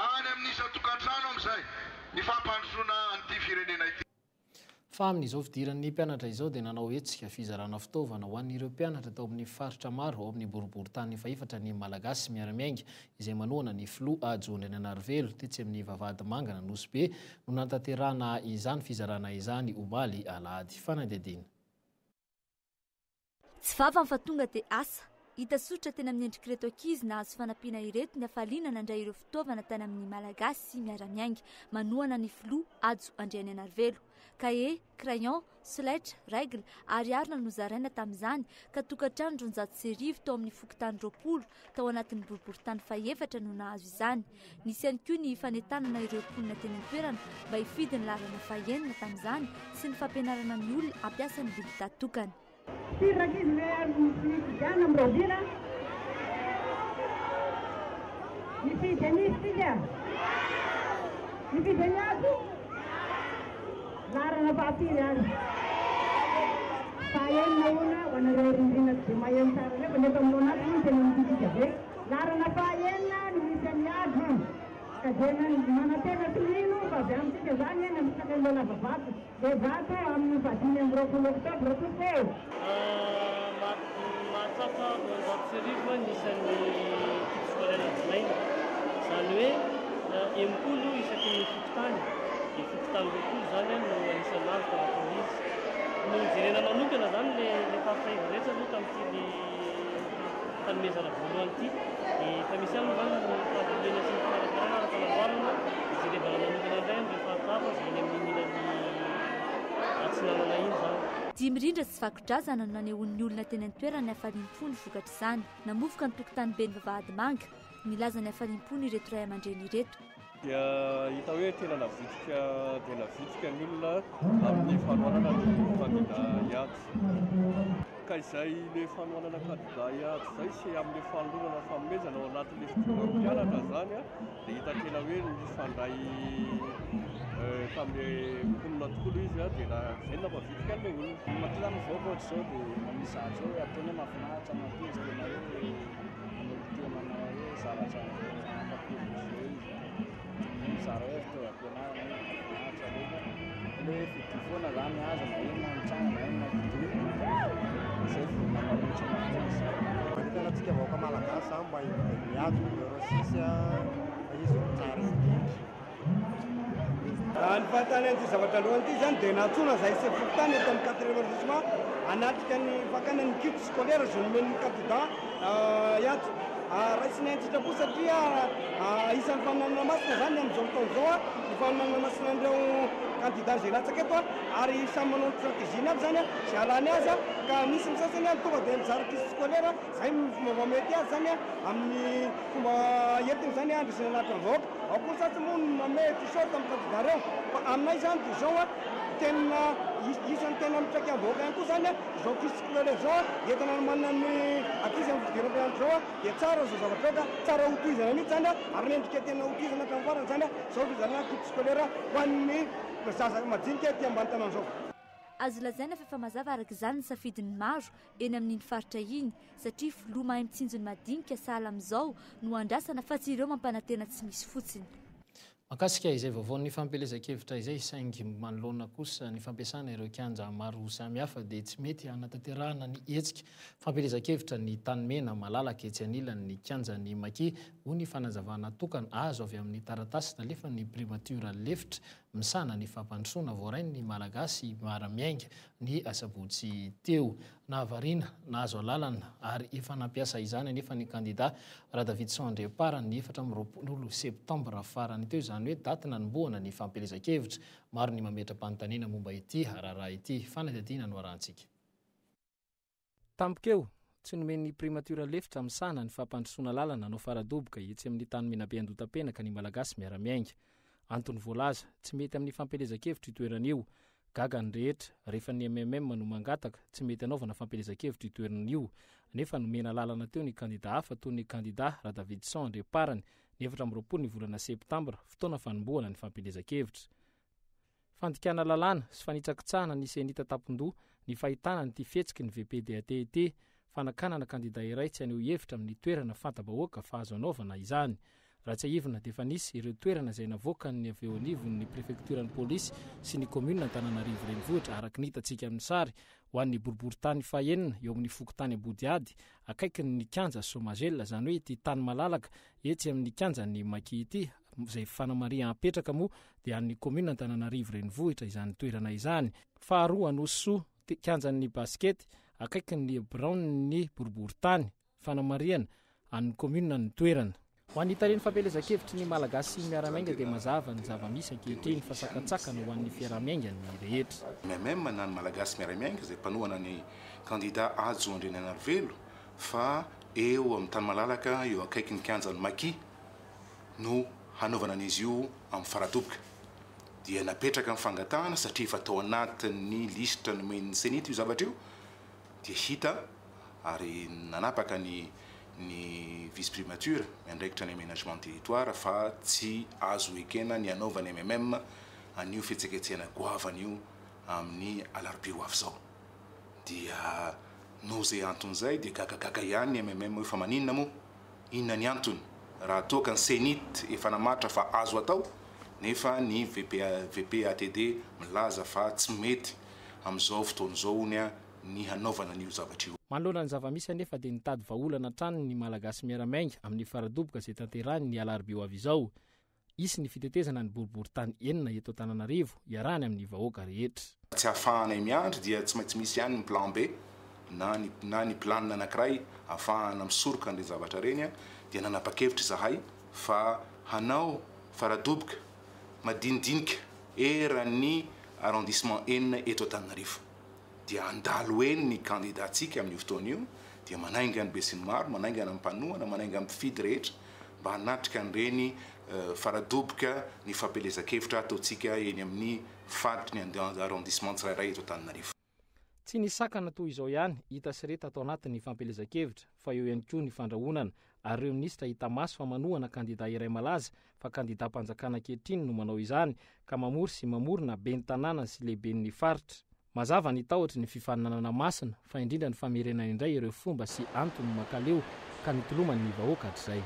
any amin'ny isan-tokantrano amin'izay ny fampandrosoana an'ity firenena ity. Fa amin'izao fidiran'ny mpianatra izao dia nanao hetsika fizarana fitaovana ho an'ireo mpianatra tao amin'ny faritra maro ao amin'ny boriborintany fahefatra ny Malagasy miara-miainga izay manohana ny filoha Hajo Andriananarivelo tetsy amin'ny Vavahadimangana Nosy Be no nanatanterahana izany fizarana izany omaly alahady. Fanadihadiana. Tsy vavany fa tonga dia asa. Hita soritra teny amin'ny endrik'ireto ankizy nahazo fanampiana ireto ny hafaliana nandray ireo fitaovana tany amin'ny Malagasy miara-miainga manohana ny filoha Hajo Andriananarivelo. Kahie, crayon, solaitra, règle ary harona nozaraina tamin'izany ka tokantrano 1200 tao amin'ny fokontany 20 tao anatin'ny boriborintany fahefatra no nahazo izany. Nisy ihany koa ny fanentanana ireo mponina teny an-toerana mba hifidy ny laharana fahenina tamin'izany sy ny fampianarana ny olona hampiasa ny bileta tokana. Firy rankizy ve ary ny fifidianana amin'ny rahoviana? Mifidy an'iza isika? Mifidy an'i Hajo? Laharana fahafiry ary? Fahaenina hono ho anareo rindrina tsy dia maheno tsara ireo fa ny eto amin'ny Lonat moa no tena mikitika be. Laharana fahaenina no misy an'i Hajo ka dia manantena sy mino fa avy amintsika izany ny hamitaka an'ilay lava-vato. Dia vato amin'ny fahadimy amby roapolo oktobra tompoko ô! Mahatratra 1200 ny isan'ny kit scolaire jiolaina. Izany hoe 60 isaky ny fokontany, dia fokontany 20 izany no anisan'ny nahazo tao anatin'ilay izy. Nojerena manokana izany ilay faritra iva rehetra aloha tamin'ity fanomezana voalohany ity. Dia efa misy ihany moa izany ny fahavononana sy ny fikarakarana ary fanamboarana hijerevana manokana indray amin'ireo faritra hafa izay eny amin'iny ilany atsinanana iny izany. Dihy mirindra sy vako-drazana no nanehoan'ny olona teny an-toerana ny hafaliam-pony vokatr'izany. Namovoka ny tokotaniben'i Vavahadimanga. Nilaza ny hafaliam-pony ireto ray aman-dreny ireto. Dia hita hoe tena navitrika dia navitrika ny olona amin'ny fanohanana ny kandida hiady. Ka izay ilay fanohanana kandida hiady izay sy amin'ilay fanolorana fanomezana ao anatin'ilay fidiran'ny mpianatra izany dia hita tena hoe nifandray tamin'ilay mponina tokoa ilay izy dia izay no nampavitrika an'ilay olona. Matoa izany mivoaka ohatr'izao dia manisy zavatra hoe ataony hoe mahafinaritra matoa izy tena hoe manolo tena manao hoe zavatra mampampihevitra izao izy. Mizara hoe fitaovam-pianarana hoe mahafinaritra rehefa ilay hoe fidio foana izany aza na inona mitranga na inona fidio. Izay vao manolotra mahafinaritra izay. Manentana antsika vahoaka malagasy izany mba hiady numéro 6 fa izy no tsara indrindra. Raha ny fahitana an'ity zavatra androany ity izany dia nantsoina izahay sefo fokontany eto amin'ny quatrième arrondissement hanatrika ny fakana ny kit scolaire izay nomen'ny candidat Hiantso. Raisinay an-tsitrapo satria isan'ny faminaniana masina izany amin'izao fotoana izao ny faminaniana masina an'ireo candidat izay latsaka eto ary samy manao ny stratégie-ny aby izany izay halany azy ka misy ny sasany tonga dia mizara kit scolaire izay ny fomba mety azy izany amin'ny fomba entiny izany handresena lahatra ny vahoaka. Ao koa ny sasany moa no manome t-shirt amin'ny candidat ireo fa aminay izany dia izao tena isan'ny tena mitraika ny vahoaka ihany koa izany izao kit scolaire izao entina hanomanana ny ankizy amin'ny fidiram-pianarana izao dia tsara izao zavatra izao ka tsara hotohizana mihitsy izany ary mendrika tena hotohizana hatramin'ny farany izany izao fizarana kit scolaire ho an'ny zaza madinika aty ambany tanàna izao. Azo lazaina fa efa mazava araka izany ny safidin'ny maro eny amin'iny faritra iny satria filoha mahay mitsinjo ny madinika sahala amin'izao no andrasana fa tsy ireo mampanantena tsy misy fotsiny. Mahakasika izay vaovaon'ny fampielezan-kevitra izay saingy manoloana kosa ny fampiasana ireo kianja maro samihafa dia tsy mety hanatanterahana ny hetsika fampielezan-kevitra ny Tanimena malalaka etsy anilan'ny kianjan'ny Maki hoy ny fanazavana tokana azo avy amin'ny taratasy nalefan'ny Primatiora lefitra misahana ny fampandrosoana voarain'ny Malagasy miara-miainga ny asabotsy teo. Nahavariana, nahazo alalana ary efa nampiasa izany anefa ny kandida Radavidson Andriampara ny 24 septambra farany teo, izany hoe daty nanombohana ny fampielezan-kevitra. Maro ny mametra-panontaniana momba ity raharaha ity. Fanadihadiana no arahantsika. Tampoka eo, tsy nomen'ny Primatiora lefitra misahana ny fampandrosoana lalana hanao faradoboka etsy amin'ny tany Menabe Andotapenaka ny Malagasy miara-miainga. Antony voalaza, tsy mety amin'ny fampielezan-kevitra io toerana io. Gaga ny rehetra, rehefa ny mmm no mangataka, tsy mety anaovana fampielezan-kevitra io toerana io. Nefa nomena lalana teo ny kandida hafa toy ny kandida Radavidson Andriamparany, ny 24 ny volana septambra, fotoana fanombohana ny fampielezan-kevitra. Fandikana lalàna sy fanitsakitsahana ny Cenit tampon-doha ny fahitana an'ity fihetsiky ny VPDAT ity, fanakanana kandida iray tsy haneho hevitra amin'ny toerana fanta-bahoaka fa azo anaovana izany. Raha tsiahivina dia efa nisy ireo toerana izay navoakan'ny avy eo anivon'ny prefektioran'ny polisy sy ny kaominina Antananarivo Renivohitra araka ny hitantsika amin'ny sary ho an'ny boriborintany fahenina eo amin'ny fokontany Ambodihady akaikin'ny kianja Somagel izany hoe ity tany malalaka etsy amin'ny kianjan'ny Maki ity izay fanamarihana apetraka moa dia an'ny kaominina Antananarivo Renivohitra izany toerana izany. Faharoa, Anosisoa, kianjan'ny basikety, akaikin'ny biraon'ny boriborintany. Fanamarihana, an'ny kaominina ny toerana. Ho an'ny talen'ny fampielezan-kevitry ny Malagasy Miara-miainga dia mazava ny zava-misy ankehitriny fa sakantsakana ho an'ny fiaraha-miainga ny rehetra. MMM na ny Malagasy Miara-miainga izay mpanohana ny kandida Hajo Andrianainarivelo fa eo amin'ny tany malalaka eo akaikin'ny kianjan'ny Maki no hanaovana an'izy io amin'ny faradoboka. Dia napetraka ny fangatahana satria efa tao anatin'ny lisitra nomen'ny Cenit io zavatra io dia hita ary nanapaka ny ny vice primature miandraikitra ny aménagement territoire fa tsy azo ekena ny hanaovan'ny MMM an'io fihetsiketsehana goavana io amin'ny alarobia ho avy izao. Dia noho izay antony izay dia gagagaga ihany ny MMM hoe fa maninona moa? Inona ny antony? Raha toa ka ny Cenit efa namaritra fa azo atao nefa ny VPATD milaza fa tsy mety amin'izao fotoana izao hono ny hanaovana an'io zavatra io. Manoloana ny zava-misy anefa dia nitady vahaolana hatrany ny Malagasy Miara-miainga amin'ny faradoboka izay tanterahiny ny alarobia ho avy izao. Hisy ny fitetezana ny boriborintany enina eto Antananarivo iarahany amin'ny vahoaka rehetra. Tsy ahafahanay miandry dia tsy maintsy misy ihany ny plan B na ny na ny planina anankiray ahafahana misoroka an'ireny zavatra ireny dia nanapa-kevitra izahay fa hanao faradoboka madinidinika eran'ny arrondissement enina eto Antananarivo. Dia handalo eny ny candidat-tsika amin'io fotoana io dia manainga ny besinimaro, manainga ny mpanohana, manainga ny mpifidy rehetra mba hanatrika an'ireny faradoboka ny fampielezan-kevitra ataontsika eny amin'ny faritry ny arrondissement tsirairay eto Antananarivo. Tsy ny sakana toy izao ihany hita sy re tato anatin'ny fampielezan-kevitra fa eo ihany koa ny fandrahonana ary ireo minisitra hita maso fa manohana kandida iray malaza fa kandidam-panjakana ankehitriny no manao izany ka mamory sy mamorona ben'ny tanàna sy lehiben'ny faritra. Mazava ny tahotry ny fifaninanana masina fa indrindra ny famerenana indray ireo fomba sy antony mankaleo ka nitoloman'ny vahoaka hatrizay.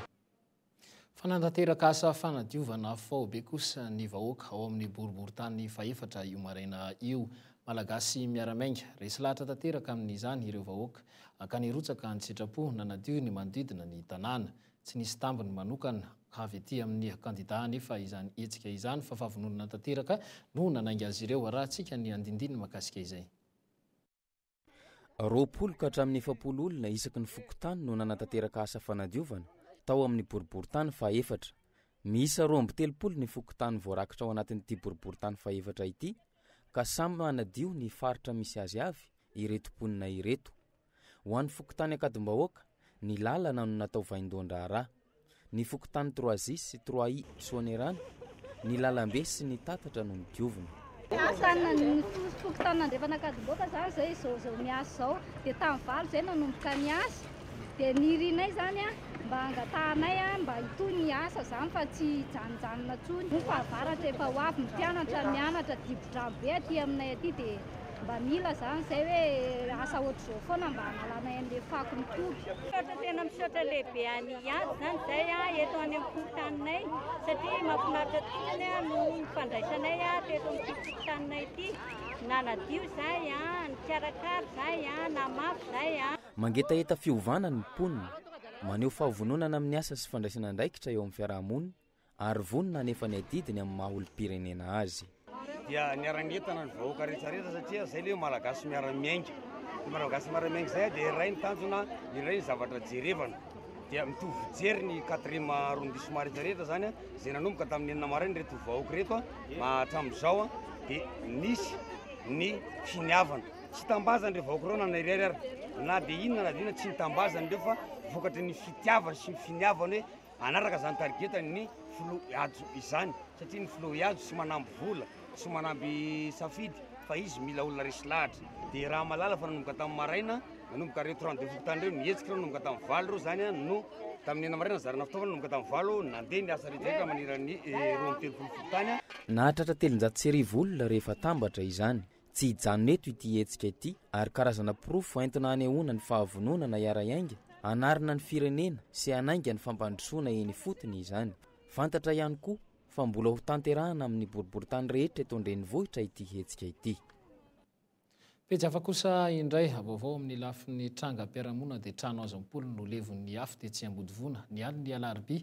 Fanatanteraka asa fanadiovana faobe kosa ny vahoaka ao amin'ny boriborintany fahefatra io maraina io. Malagasy miara-miainga. Resy lahatra tanteraka amin'izany ireo vahoaka ka nirotsaka an-tsitrapo nanadio ny manodidina ny tanàna. Tsy nisy tambiny manokana avy aty amin'ny kandida anefa izany hetsika izany fa fahavononana tanteraka no nanainga azy ireo. Arahantsika ny andindiny mahakasika izay. 20 ka hatramin'ny 40 olona isaky ny fokontany no nanatanteraka asa fanadiovana tao amin'ny boriborintany fahefatra. Miisa 32 ny fokontany voarakitra ao anatin'ity boriborintany fahefatra ity ka samy manadio ny faritra misy azy avy ireto mponina ireto. Ho an'ny fokontany Ankadimbahoaka, ny lalana no natao vaindohan-draharaha. Ny fokontany Trois I sy Trois I Soanierana, ny lalambe sy ny tatatra no nodiovina. Asa ny fokontany Andrefana Ankadimbahoaka izany izay izao izao miasa izao dia tamin'ny valo izay nanomboka ny asa dia ny irinay izany mba hangatahanay mba hitohy ny asa izany fa tsy hijanonjanona intsony. Moa fahavaratra efa ho avy ny mpianatra mianatra dibo-drano be aty aminay aty dia Mba mila zany zay hoe asa ohatr'izao foana mba hanalanay an'le fako mitoby. Misaotra tena misaotra lehibe an'i Ihady zany zay eto any amin'ny fokontaninay satria mahafinaritra tokoa zany no nifandraisanay teto amin'ity fokontaninay ity. Nanadio zay, nikarakara zay, namafy zay. Mangetaheta fiovana ny mponina, maneho fahavononana amin'ny asa sy fandraisana andraikitra eo amin'ny fiaraha-monina ary vonona hanefa ny adidiny amin'ny maha olom-pirenena azy. Dia niara-nientana ny vahoaka rehetra rehetra satria zay le hoe Malagasy miara-miainga. Ny Malagasy miara-miainga zay dia iray ny tanjona, iray ny zavatra jerevana. Dia mitovy fijery ny quatrième arrondissement rehetra rehetra zany, izay nanomboka tamin'ny enina maraina ireto vahoaka ireto hatramin'izao dia nisy ny finiavana. Tsy tambazana ireo vahoaka ireo na irery ary na dia inona na dia inona tsy nitambazana ireo fa vokatry ny fitiavana sy ny finiavana hoe Hanaraka izany tarigetany ny filoha Hajo izany satria ny filoha Hajo tsy manamby vola, tsy manamby safidy fa izy mila olona resy lahatra. Dia raha mahalala fa nanomboka tamin'ny maraina, nanomboka ireo 32 fokontany ireo nihetsika ireo nanomboka tamin'ny valo ireo izany no tamin'ny enina maraina nizarana fitaovana nanomboka tamin'ny valo nandeha ny asa rehetra rehetra manerana ny 32 fokontany. Nahatratra 300 olona rehefa tambatra izany. Tsy hijanona eto ity hetsika ity ary karazana porofo entina hanehoana ny fahavononana hiara-hiainga hanarina ny firenena sy hanainga ny fampandrosoana eny ifotony izany. Fantatra ihany koa fa mbola ho tanterahana amin'ny boriborintany rehetra eto an-drenivohitra ity hetsika ity. Pejy hafa kosa indray, vaovao amin'ny lafiny trangam-piarahamonina dia trano hazo am-polony no levon'ny afo tetsy Ambodivona ny alin'ny alarobia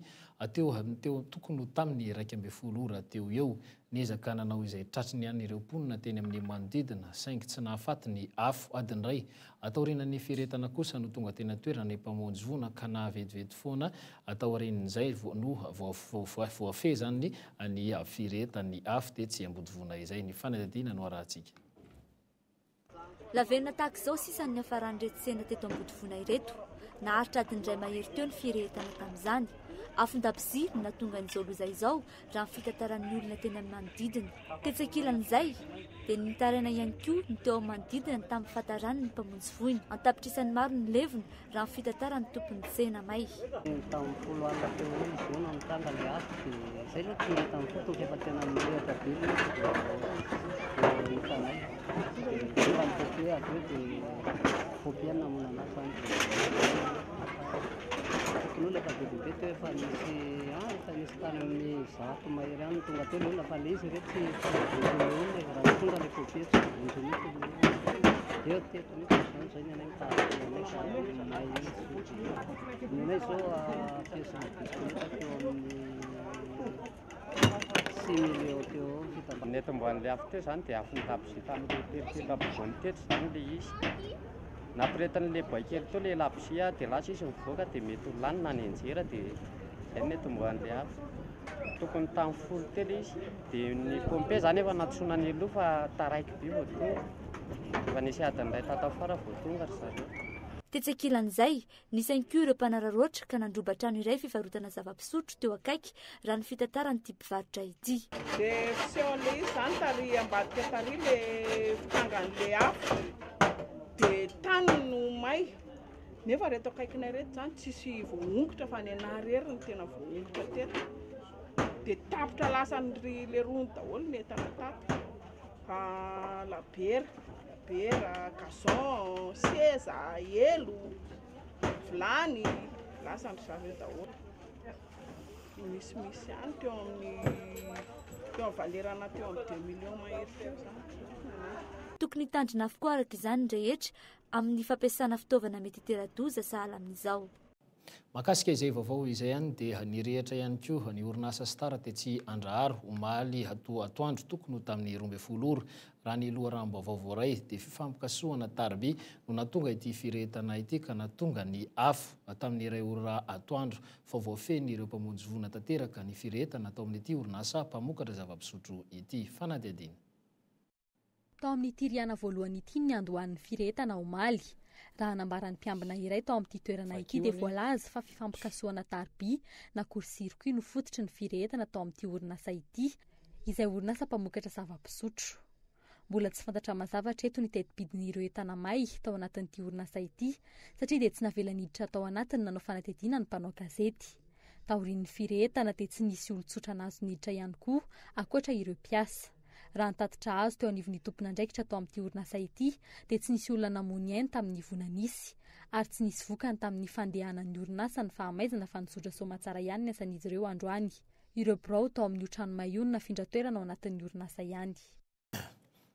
teo teo tokony ho tamin'ny 11 ora teo eo. Niezaka nanao izay tratriny ihany ireo mponina teny amin'ny manodidina saingy tsy nahafaty ny afo. Adiny iray taorianan'ny firehetana kosa no tonga teny an-toerana ny mpamonjy voina ka nahavetivety foana taorian'izay no voafehy izany ny firehetan'ny afo tetsy Ambodivona izay. Ny fanadihadiana no arahantsika. Lavenona tahaka izao sisa ny niafaran'ireto tsena teto Ambodivona ireto. Naharitra adiny iray mahery teo ny firehetana tamin'izany. Afon-dakozia no nahatonga an'izao loza izao raha ny fitantaran'ny olona teny amin'ny manodidina. Tetsy ankilan'izay dia nitaraina ihany koa ny teo amin'ny manodidina ny tamin'ny fahatarany ny mpamonjy voina. An-tapitrisany maro ny levona raha ny fitantaran'ny tompon'ny tsena may. Tamin'ny folo alina teo eo izy io no nitranga ilay afo dia izay aloha tonga tamin'ny fotony fa efa tena nirehitra be ilay izy vao hitanay. Dia tonga ny pompier avy eo dia pompier no namono anazy izany dia tokony olona efa be dia be teo efa nisy ah, efa nisy tany amin'ny 100 mahery any no tonga teo ilay olona fa ilay izy re tsy tsy navonjy ilay olona e, raha tsy tonga ilay pompier tsy navonjy mihitsy ilay olona. Eo teto mihitsy izany izay ny anay mitady anay ka may mihitsy. Ny anay izao pièce de bisikileta teo amin'ny 6 millions teo eo ny fitambarany. Ny nitomboan'ilay afo teo izany dia afon'ny labozia tamin'ilay telo ampovoany teto izany ilay izy. Nampiretin'ilay boay kely teo ilay labozia dia lasa izy nivoaka dia mety ho lany na nianjera dia izay no nitomboan'ilay afo. Tokony tamin'ny folo teo ilay izy dia ny pompier izany efa nantsoina nialoha fa taraiky be vao tonga. Efa nisy adiny iray tato afara vao tonga ry zareo. Tetsy ankilan'izay, nisy ihany koa ireo mpanararaotra ka nandroba trano iray fivarotana zava-pisotro teo akaiky raha ny fitantaran'ity mpivarotra ity. Dia fisehon'ilay izy izany tary ambadika tary ilay fitrangan'ilay afo dia tany no may nefa ireto akaikinay ireto izany tsisy voahongotra fa ny anah irery no tena voahongotra teto dia tapitra lasan'ny lerony daholo ny entana tato. Labiera, labiera, gazon, seza, elo, vilany, lasan-dry zareo daholo. Misimisy ihany teo amin'ny teo amin'ny valerana teo amin'ny deux millions mahery teo izany. Tokony hitandrina avokoa araka izany ny rehetra amin'ny fampiasana fitaovana mety hitera-doza sahala amin'izao. Mahakasika izay vaovao izay ihany dia nirehitra ihany koa ny orinasa Star tetsy Andraharo omaly atoandro tokony ho tamin'ny 12 ora. Raha ny loharanom-baovao voaray dia fifampikasohana tariby no nahatonga ity firehetana ity ka nahatonga ny afo tamin'ny iray ora atoandro fa voafehin'ireo mpamonjy voina tanteraka ny firehetana tao amin'ity orinasa mpamokatra zava-pisotro ity. Fanadihadiana. Tao amin'ity rihana voalohany ity ny niandohan'ny firehetana omaly. Raha nambaran'ny mpiambina iray tao amin'ity toerana ity dia voalaza fa fifampikasohana tariby na court-circuit no fototry ny firehetana tao amin'ity orinasa ity, izay orinasa mpamokatra zava-pisotro. Mbola tsy fantatra mazava hatreto ny teti-bidin'ireo entana may tao anatin'ity orinasa ity satria dia tsy navela niditra tao anatiny nanao fanadihadiana ny mpanao gazety. Taorian'ny firehetana dia tsy nisy olon-tsotra nahazo niditra ihany koa ankoatra ireo mpiasa. Raha ny tatitra azo teo anivon'ny tompon'andraikitra tao amin'ity orinasa ity dia tsy nisy olona namoy ny ainy tamin'ny voina nisy ary tsy nisy vokany tamin'ny fandehanan'ny orinasa ny fahamaizana fa nizotra soamatsara ihany ny asan'izy ireo androany. Ireo birao tao amin'io trano may io no nafindra toerana ao anatin'ny orinasa ihany.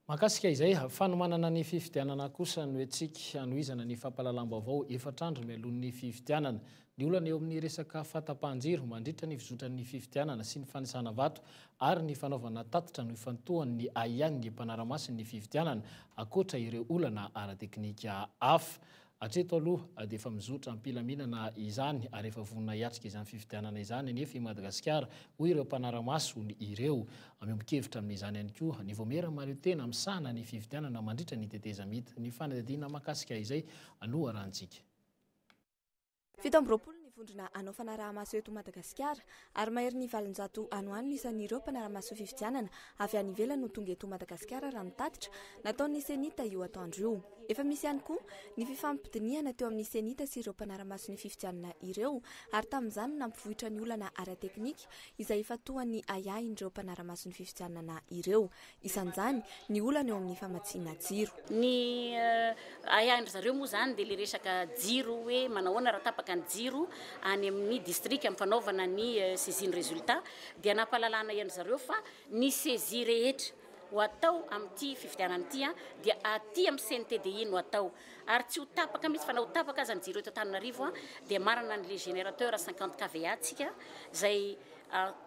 Mahakasika izay fanomanana ny fifidianana kosa no hetsika hanohizana ny fampahalalam-baovao efatra andro mialoha ny fifidianana. Ny olana eo amin'ny resaka fahatapahan-jiro mandritra ny fizotran'ny fifidianana sy ny fanisana vato ary ny fanaovana tatitra no ifantohan'ny ahiahin'ny mpanara-maso ny fifidianana, ankoatra ireo olana ara-teknika hafa. Hatreto aloha dia efa mizotra am-pilaminana izany ary efa vonona hiatrika izany fifidianana izany anefa i Madagasikara, hoy ireo mpanara-maso ireo. Miombon-kevitra amin'izany ihany koa ny Vaomiera Mahaleo-tena misahana ny fifidianana mandritra ny tetezamita. Ny fanadihadiana mahakasika izay no arahantsika. 27 ny vondrona hanao fanaraha-maso eto Madagasikara ary maherin'ny 800 any ho any no isan'ireo mpanara-maso fifidianana avy any ivelany no tonga eto Madagasikara raha ny tatitra nataon'ny Cenit io atoandro io. Efa misy ihany koa ny fifampidinihana teo amin'ny Cenit sy ireo mpanara-maso ny fifidianana ireo ary tamin'izany no nampivoitra ny olana ara-teknika izay efa toa ny ahiahin'ireo mpanara-maso ny fifidianana ireo. Isan'izany ny olana eo amin'ny famatsiana jiro. Ny ahiahin-dry zareo moa izany dia ilay resaka jiro hoe manahoana raha tapaka ny jiro any amin'ny distrika amin'ny fanaovana ny saisie ny résultat dia nampahalalana an-dry zareo fa ny saisie rehetra. Ho atao amin'ity fifidianana ity dia aty amin'ny CNTDI no atao ary tsy ho tapaka mihitsy fa na ho tapaka aza ny jiro eto Antananarivo dia manana an'ilay générateur 50 kVA tsika izay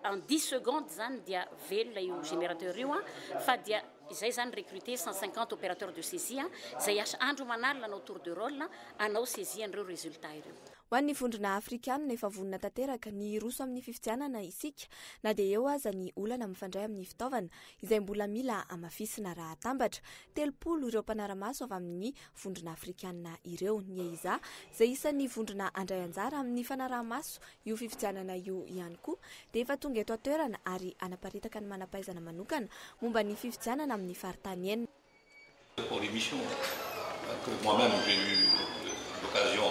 en dix secondes izany dia velona io générateur io fa dia izay izany recruter 150 opérateurs de saisie izay hiasa andro aman'alina hanao tour de rôle hanao saisie an'ireo résultats ireo. Ho an'ny Vondrona Afrikanina, efa vonona tanteraka ny hiroso amin'ny fifidianana isika na dia eo aza ny olana mifandray amin'ny fitaovana izay mbola mila hamafisina raha atambatra. 30 ireo mpanara-maso avy amin'ny Vondrona Afrikanina ireo. Ny EIZA, izay isan'ny vondrona handray anjara amin'ny fanaraha-maso io fifidianana io ihany koa, dia efa tonga eto an-toerana ary hanaparitaka ny manam-pahaizana manokana momba ny fifidianana amin'ny faritany enina. Pour les missions que moi-même j'ai eu l'occasion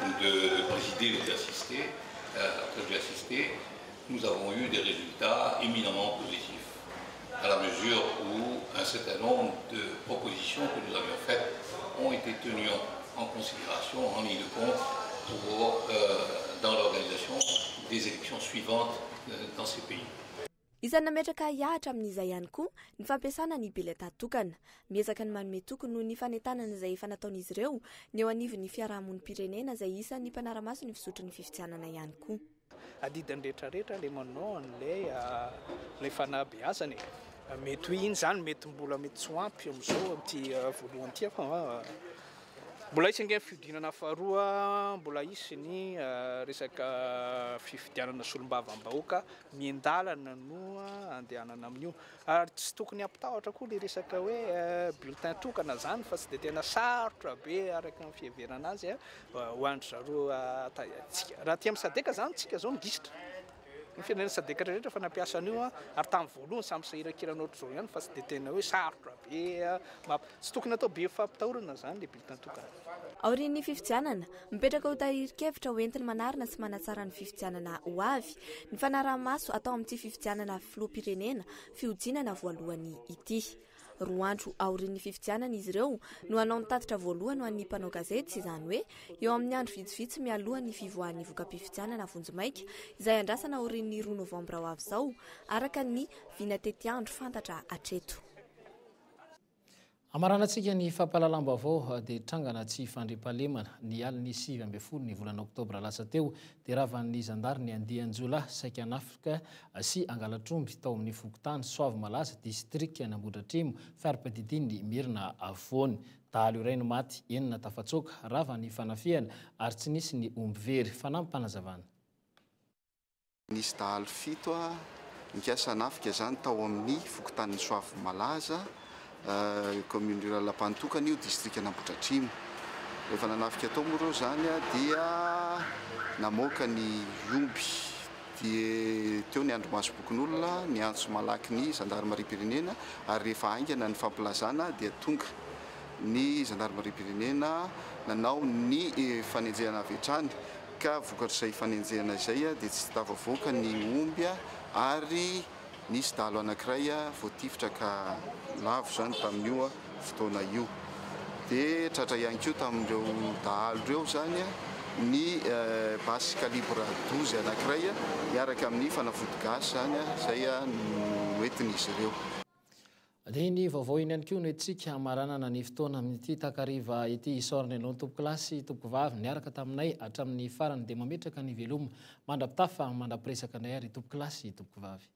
de présider ou d'assister, que j'ai assisté, nous avons eu des résultats éminemment positifs, à la mesure où un certain nombre de propositions que nous avions faites ont été tenues en considération, en ligne de compte, pour, dans l'organisation des élections suivantes dans ces pays. Isan'ny nametraka ahiahy hatramin'izay ihany koa ny fampiasana ny bileta tokana. Miezaka ny manome toky noho ny fanentanana izay efa nataon'izy ireo ny eo anivon'ny fiarahamonim-pirenena izay isan'ny mpanara-maso ny fizotry ny fifidianana ihany koa. Adidin'ny rehetrarehetra ilay manao an'ilay ilay fanabeazana e. Mety hoe iny izany mety mbola mety tsy ho ampy amin'izao amin'ity voalohany ity fa Mbola hisy ange ny fihodinana faharoa, mbola hisy ny resaka fifidianana solombavambahoaka, miandalana no andehanana amin'io. Ary tsy tokony hampitahotra koa ilay resaka hoe bulletin tokana izany fa tsy dia tena sarotra be araka ny fiheverana azy ho an-dry zareo tsika. Raha aty amin'ny Sadec izany tsika izao migisitra. Ny firenena Sadec rehetra efa nampiasa an'io ary tamin'ny voalohany samy sahirankirana ohatr'izao ihany fa tsy dia tena hoe sarotra be. Tsy tokony atao be fampitahorana izany ilay bulletin tokana. Aorian'ny fifidianana, mipetraka ho tahirin-kevitra ho entiny manarina sy manatsara ny fifidianana ho avy, ny fanaraha-maso atao amin'ity fifidianana filoham-pirenena fihodinana voalohany ity. Roa andro aorian'ny fifidianana izy ireo no hanao ny tatitra voalohany ho an'ny mpanao gazety, izany hoe eo amin'ny andro vitsivitsy mialoha ny fivoahan'ny voka-pifidianana vonjimaika izay andrasana aorian'ny roa novambra ho avy izao, araka ny vina tetiandro fantatra hatreto. Hamaranantsika ny fampahalalam-baovao dia trangana tsy fandriampahalemana. Ny alin'ny 19 ny volana oktobra lasa teo dia ravan'ny zandary ny andian-jiolahy saika hanafika sy hangalatr'omby tao amin'ny fokontany Soavimalaza, distrikan'Ambohidratrimo, fari-padidian'ny Merina Afovoany. Dahalo iray no maty, enina tafatsoaka. Rava ny fanafihana ary tsy nisy ny omby very. Fanampim-panazavana. Nisy dahalo fito nikasa hanafika izany tao amin'ny fokontanin'i Soavimalaza, commune rurale Ampanotokana io, distrikan'Ambohidratrimo. Rehefa nanafika tao moa ireo izany dia namoaka ny omby. Dia teo ny andrimasom-pokonolona niantso malaky ny zandarimariam-pirenena ary rehefa haingana ny fampilazana dia tonga ny zandarimariam-pirenena nanao ny fanenjehana avy hatrany. Ka vokatr'izay fanenjehana izay dia tsy tafavoaka ny omby ary nisy dahalo anankiray voatifitra ka lavo izany tamin'io fotoana io. Dia tratra ihany koa tamin'ireo dahalo ireo izany ny basy calibre 12 anankiray miaraka amin'ny fanafody gasy izany izay noentin'izy ireo. Dia ny vaovao iny ihany koa no entintsika hamaranana ny fotoana amin'ity takariva ity. Isaorana ianao tompokolahy sy tompokovavy niaraka taminay hatramin'ny farany. Dia mametraka ny veloma mandra-pitafa mandra-piresaka indray ary tompokolahy sy tompokovavy.